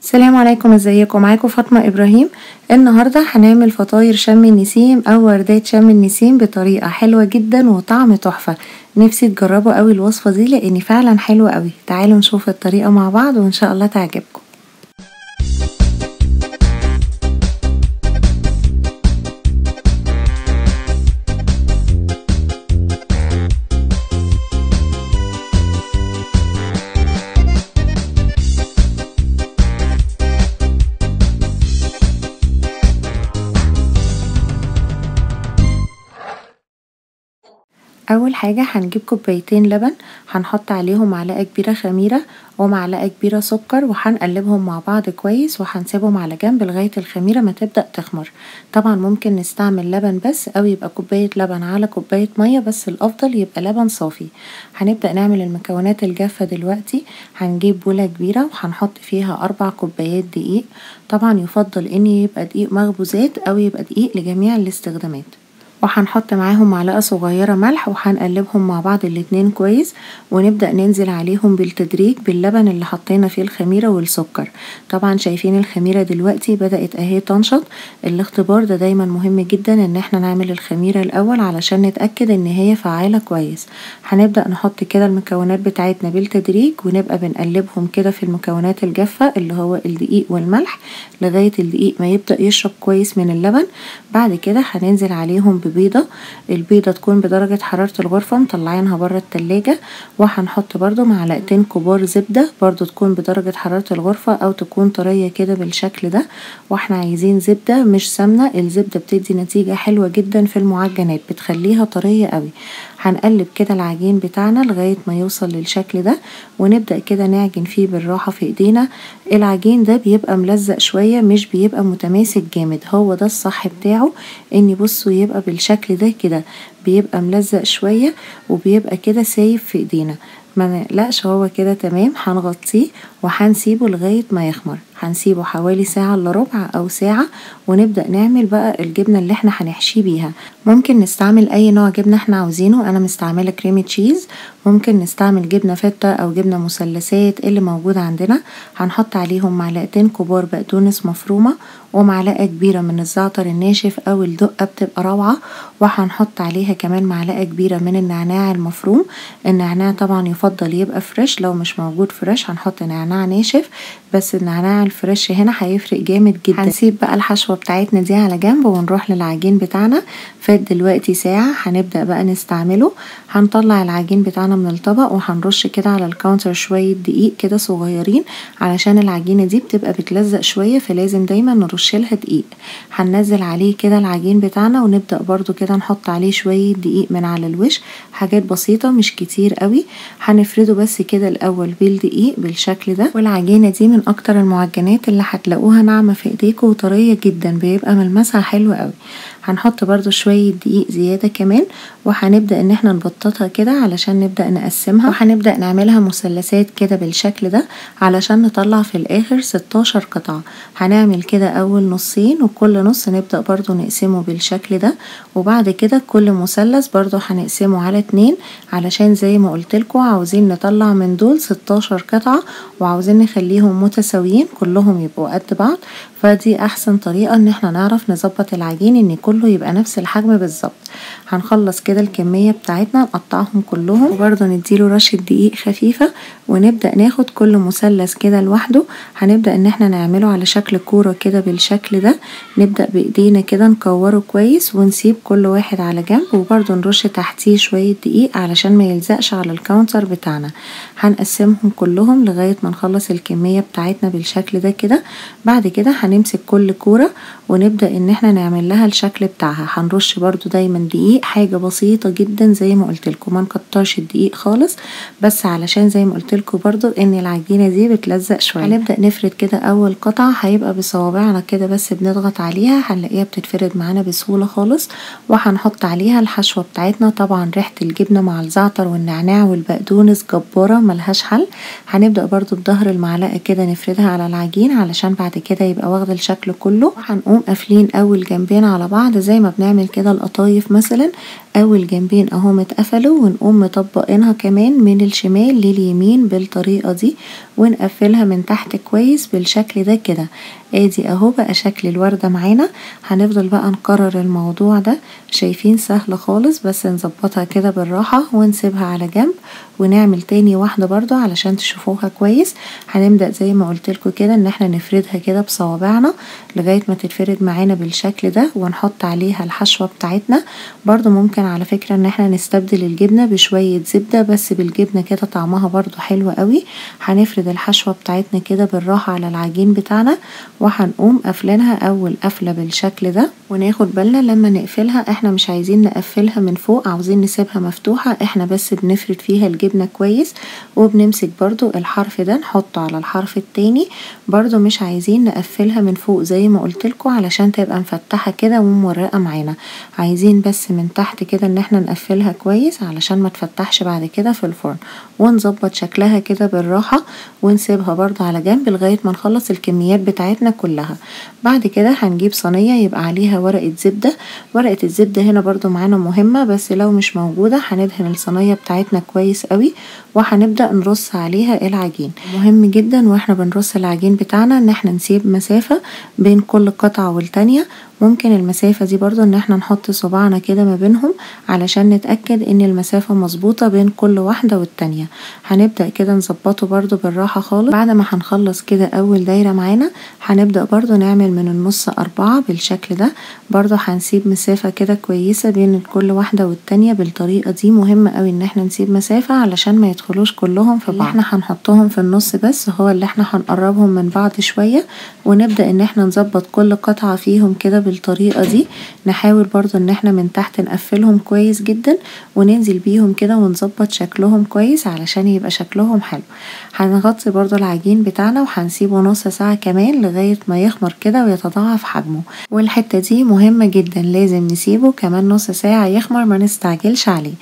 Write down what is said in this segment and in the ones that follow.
السلام عليكم، ازيكم؟ معاكم فاطمة ابراهيم. النهارده هنعمل فطاير شم النسيم او وردات شم النسيم بطريقة حلوة جدا وطعم تحفة. نفسي تجربوا قوي الوصفة دي لان فعلا حلوة قوي. تعالوا نشوف الطريقة مع بعض وان شاء الله تعجبكم. اول حاجة هنجيب كوبايتين لبن، هنحط عليهم معلقه كبيرة خميره ومعلقة كبيرة سكر، وهنقلبهم مع بعض كويس وهنسيبهم على جنب لغاية الخميره ما تبدا تخمر. طبعا ممكن نستعمل لبن بس او يبقى كوباية لبن على كوباية مية، بس الافضل يبقى لبن صافي. هنبدا نعمل المكونات الجافه دلوقتي. هنجيب بوله كبيرة وهنحط فيها 4 كوبايات دقيق. طبعا يفضل ان يبقى دقيق مخبوزات او يبقى دقيق لجميع الاستخدامات. وهنحط معاهم معلقه صغيرة ملح وهنقلبهم مع بعض الاتنين كويس، ونبدا ننزل عليهم بالتدريج باللبن اللي حطينا فيه الخميره والسكر. طبعا شايفين الخميره دلوقتي بدات اهي تنشط. الاختبار ده دايما مهم جدا ان احنا نعمل الخميره الاول علشان نتاكد ان هي فعاله كويس. هنبدا نحط كده المكونات بتاعتنا بالتدريج ونبقى بنقلبهم كده في المكونات الجافه اللي هو الدقيق والملح لغاية الدقيق ما يبدا يشرب كويس من اللبن. بعد كده هننزل عليهم بيضة، البيضة تكون بدرجة حرارة الغرفة مطلعينها بره التلاجة. وهنحط برضو معلقتين كبار زبدة برضو تكون بدرجة حرارة الغرفة او تكون طرية كده بالشكل ده. واحنا عايزين زبدة مش سمنة، الزبدة بتدي نتيجة حلوة جدا في المعجنات، بتخليها طرية قوي. هنقلب كده العجين بتاعنا لغاية ما يوصل للشكل ده، ونبدأ كده نعجن فيه بالراحة في ايدينا. العجين ده بيبقى ملزق شوية، مش بيبقى متماسك جامد، هو ده الصح بتاعه. ان بصوا يبقى بالشكل ده كده، بيبقى ملزق شوية وبيبقى كده سايب في ايدينا، ما نقلقش هو كده تمام. هنغطيه وهنسيبه لغاية ما يخمر، هنسيبه حوالي ساعة الا ربع او ساعة، ونبدأ نعمل بقى الجبنة اللي احنا هنحشيه بيها. ممكن نستعمل اي نوع جبنة احنا عاوزينه، انا مستعملة cream cheese، ممكن نستعمل جبنة فته او جبنة مثلثات اللي موجود عندنا. هنحط عليهم معلقتين كبار بقدونس مفرومة ومعلقة كبيرة من الزعتر الناشف او الدقة بتبقى روعة، وهنحط عليها كمان معلقة كبيرة من النعناع المفروم. النعناع طبعا يفضل يبقى fresh، لو مش موجود fresh هنحط نعناع ناشف، بس النعناع ال fresh هنا هيفرق جامد جدا. هنسيب بقى الحشوة بتاعتنا دي على جنب ونروح للعجين بتاعنا. فات دلوقتي ساعة، هنبدأ بقى نستعمله. هنطلع العجين بتاعنا من الطبق وهنرش كده على ال counter شوية دقيق كده صغيرين، علشان العجينة دي بتبقى بتلزق شوية فلازم دايما نرش لها دقيق. هننزل عليه كده العجين بتاعنا ونبدأ برضو كده نحط عليه شوية دقيق من على الوش، حاجات بسيطة مش كتير قوي. هنفرده بس كده الأول بالدقيق بالشكل ده. والعجينة دي من اكتر المعجنات اللي هتلاقوها ناعمة في ايديكم وطرية جدا، بيبقى ملمسها حلو قوي. هنحط برضو شوية دقيق زيادة كمان، وهنبدأ ان احنا نبططها كده علشان نبدأ نقسمها، وهنبدأ نعملها مثلثات كده بالشكل ده علشان نطلع في الاخر 16 قطعة. هنعمل كده اول نصين، وكل نص نبدأ برضو نقسمه بالشكل ده، وبعد كده كل مثلث برضو هنقسمه على 2 علشان زي ما قلتلكوا عاوزين نطلع من دول 16 قطعة، وعاوزين نخليهم متساويين كلهم يبقوا قد بعض. فدي احسن طريقة ان احنا نعرف نظبط العجين ان كله يبقى نفس الحجم بالظبط. هنخلص كده الكمية بتاعتنا نقطعهم كلهم، وبرده نديله رشة دقيق خفيفة، ونبدأ ناخد كل مثلث كده لوحده. هنبدأ ان احنا نعمله على شكل كورة كده بالشكل ده، نبدأ بايدينا كده نكوره كويس ونسيب كل واحد على جنب، وبرده نرش تحتيه شوية دقيق علشان ما يلزقش على ال counter بتاعنا. هنقسمهم كلهم لغاية ما نخلص الكمية بتاعتنا بالشكل ده كده. بعد كده هنمسك كل كورة ونبدأ ان احنا نعمل لها الشكل بتاعها. هنرش برضو دايما دقيق، حاجة بسيطة جدا زي ما قلت لكم، ما نكترش الدقيق خالص، بس علشان زي ما قلت لكم برضو ان العجينة دي بتلزق شوية. هنبدأ نفرد كده اول قطعة، هيبقى بصوابعنا كده بس بنضغط عليها، هنلاقيها بتتفرد معانا بسهولة خالص. وهنحط عليها الحشوة بتاعتنا. طبعا ريحة الجبنة مع الزعتر والنعناع والبقدونس جبارة ملهاش حل. هنبدأ برضو بظهر المعلقة كده نفردها على العجين علشان بعد كده يبقى واخده الشكل كله. هنقوم قافلين اول جنبين على بعض زي ما بنعمل كده القطايف مثلا، اول جنبين اهم اتقفلوا، ونقوم مطبقينها كمان من الشمال لليمين بالطريقة دي، ونقفلها من تحت كويس بالشكل ده كده. ادي اهو بقى شكل الوردة معانا. هنفضل بقى نكرر الموضوع ده، شايفين سهل خالص، بس نظبطها كده بالراحة ونسيبها على جنب، ونعمل تاني واحدة برضو علشان تشوفوها كويس. هنبدأ زي ما قلتلكوا كده ان احنا نفردها كده بصوابعنا لغاية ما تتفرد معانا بالشكل ده، ونحط عليها الحشوة بتاعتنا. برضو ممكن على فكرة ان احنا نستبدل الجبنة بشوية زبدة، بس بالجبنة كده طعمها برضو حلو قوي. هنفرد الحشوة بتاعتنا كده بالراحة على العجين بتاعنا، وهنقوم قافلينها اول قفلة بالشكل ده. وناخد بالنا لما نقفلها احنا مش عايزين نقفلها من فوق، عاوزين نسيبها مفتوحة، احنا بس بنفرد فيها الجبنة كويس. وبنمسك برضو الحرف ده نحطه على الحرف التاني، برضو مش عايزين نقفلها من فوق زي ما قلتلكوا علشان تبقى مفتحة كده ومورقة معانا، عايزين بس من تحت كده ان احنا نقفلها كويس علشان ما تفتحش بعد كده في الفرن. ونظبط شكلها كده بالراحة ونسيبها برضو على جنب لغاية ما نخلص الكميات بتاعتنا كلها. بعد كده هنجيب صينية يبقى عليها ورقة زبدة. ورقة الزبدة هنا برضو معانا مهمة، بس لو مش موجودة هندهن الصينية بتاعتنا كويس قوي، وهنبدأ نرص عليها العجين. مهم جدا واحنا بنرص العجين بتاعنا ان احنا نسيب مسافة بين كل قطعة والتانية. ممكن المسافة دي برضو ان احنا نحط صباعنا كده ما بينهم علشان نتأكد ان المسافة مظبوطة بين كل واحدة والتانية. هنبدأ كده نظبطه برضو بالراحة خالص. بعد ما هنخلص كده اول دايرة معانا هنبدأ برضو نعمل من النص 4 بالشكل ده، برضو هنسيب مسافة كده كويسة بين كل واحدة والتانية بالطريقة دي. مهم قوي ان احنا نسيب مسافة علشان ما يدخلوش كلهم في بعض. احنا هنحطهم في النص بس هو اللي احنا هنقربهم من بعض شوية، ونبدأ ان احنا نظبط كل قطعة فيهم كده بالطريقة دي. نحاول برضو ان احنا من تحت نقفلهم كويس جدا، وننزل بيهم كده ونظبط شكلهم كويس علشان يبقى شكلهم حلو. هنغطي برضو العجين بتاعنا وهنسيبه نص ساعة كمان لغاية ما يخمر كده ويتضاعف حجمه. والحتة دي مهمة جدا، لازم نسيبه كمان نص ساعة يخمر، ما نستعجلش عليه.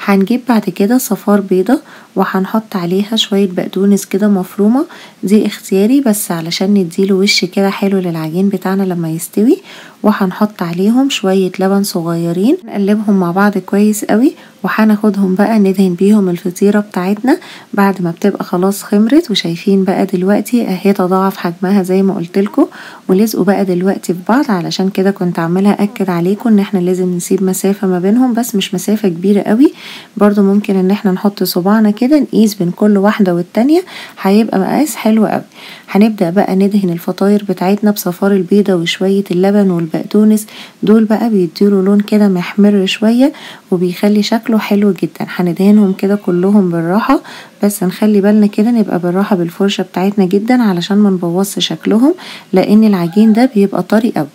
هنجيب بعد كده صفار بيضة وهنحط عليها شوية بقدونس كده مفرومة، دي اختياري بس علشان نديله وش كده حلو للعجين بتاعنا لما يستوي. وهنحط عليهم شوية لبن صغيرين، نقلبهم مع بعض كويس قوي، وهناخدهم بقى ندهن بيهم الفطيرة بتاعتنا بعد ما بتبقى خلاص خمرت. وشايفين بقى دلوقتي اهي تضاعف حجمها زي ما قلتلكوا، ولزقوا بقى دلوقتي في بعض. علشان كده كنت عمالة اكد عليكم ان احنا لازم نسيب مسافة ما بينهم، بس مش مسافة كبيرة قوي. برضو ممكن ان احنا نحط صباعنا كده نقيس بين كل واحدة والتانية، هيبقى مقاس حلو قوي. هنبدأ بقى ندهن الفطاير بتاعتنا بصفار البيضة وشوية اللبن والبقدونس، دول بقى بيديله لون كده محمر شوية وبيخلي شكله حلو جدا. هندهنهم كده كلهم بالراحة، بس نخلي بالنا كده نبقى بالراحة بالفرشة بتاعتنا جدا علشان ما نبوظش شكلهم، لان العجين ده بيبقى طري قوي.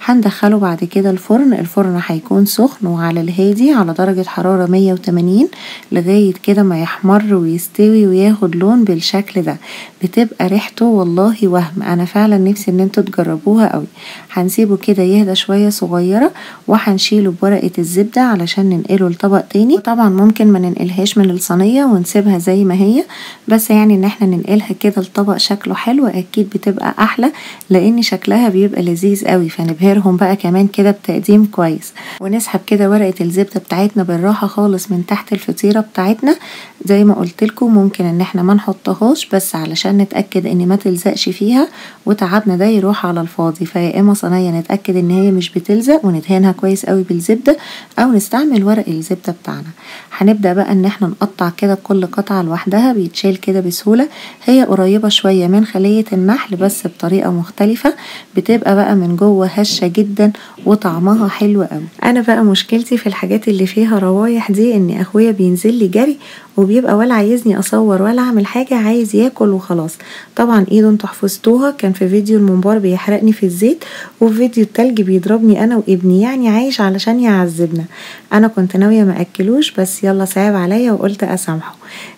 هندخله بعد كده الفرن. الفرن هيكون سخن وعلى الهادي على درجة حرارة 180 لغاية كده ما يحمر ويستوي وياخد لون بالشكل ده. بتبقى ريحته والله وهم، انا فعلا نفسي ان انتوا تجربوها قوي. هنسيبه كده يهدى شوية صغيرة، وهنشيله بورقة الزبدة علشان ننقله لطبق تاني. طبعا ممكن ما ننقلهاش من الصينية ونسيبها زي ما هي، بس يعني ان احنا ننقلها كده لطبق شكله حلو اكيد بتبقى احلى، لان شكلها بيبقى لذيذ قوي. فنبهرهم بقى كمان كده بتقديم كويس. ونسحب كده ورقة الزبدة بتاعتنا بالراحة خالص من تحت الفطيرة بتاعتنا. زي ما قلتلكم ممكن ان احنا ما نحطهاش، بس علشان نتأكد ان ما تلزقش فيها وتعبنا ده يروح على الفاضي. فيا اما صينية نتأكد ان هي مش بتلزق وندهنها كويس قوي بالزبدة، او نستعمل ورق الزبدة بتاعنا. هنبدأ بقى ان احنا نقطع كده كل قطعة لوحدها، بيتشال كده بسهولة. هي قريبة شوية من خلية النحل بس بطريقة مختلفة، بتبقى بقى من جوه هشة جدا وطعمها حلو قوي. انا بقى مشكلتي في الحاجات اللي فيها روايح دي ان اخويا بينزل لي جري وبيبقى ولا عايزني اصور ولا اعمل حاجة، عايز ياكل وخلاص. طبعا ايده انتوا حفظتوها، كان في فيديو الممبار بيحرقني في الزيت، وفي فيديو التلج بيضربني انا وابني، يعني عايش علشان يعذبنا. انا كنت ناوية ما اكلوش بس يلا صعب عليا وقلت اسامحه.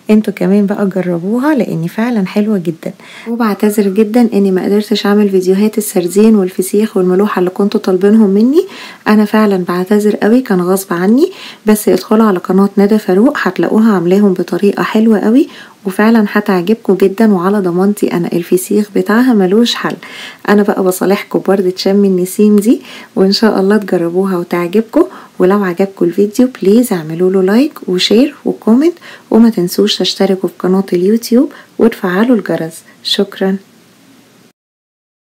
انتوا كمان بقى جربوها لان فعلا حلوة جدا. وبعتذر جدا اني ما قدرتش اعمل فيديوهات السردين والفسيخ والملوحه اللي كنتوا طالبينهم مني، انا فعلا بعتذر قوي، كان غصب عني. بس ادخلوا على قناة ندى فاروق هتلاقوها عاملاهم بطريقة حلوة قوي وفعلا هتعجبكم جدا، وعلى ضمانتي انا الفسيخ بتاعها ملوش حل. انا بقى بصالحكم بوردة شم النسيم دي، وان شاء الله تجربوها وتعجبكم. ولو عجبكم الفيديو please اعملوا له like و share و comment، وما تنسوش تشتركوا في قناة اليوتيوب وتفعلوا الجرس. شكرا.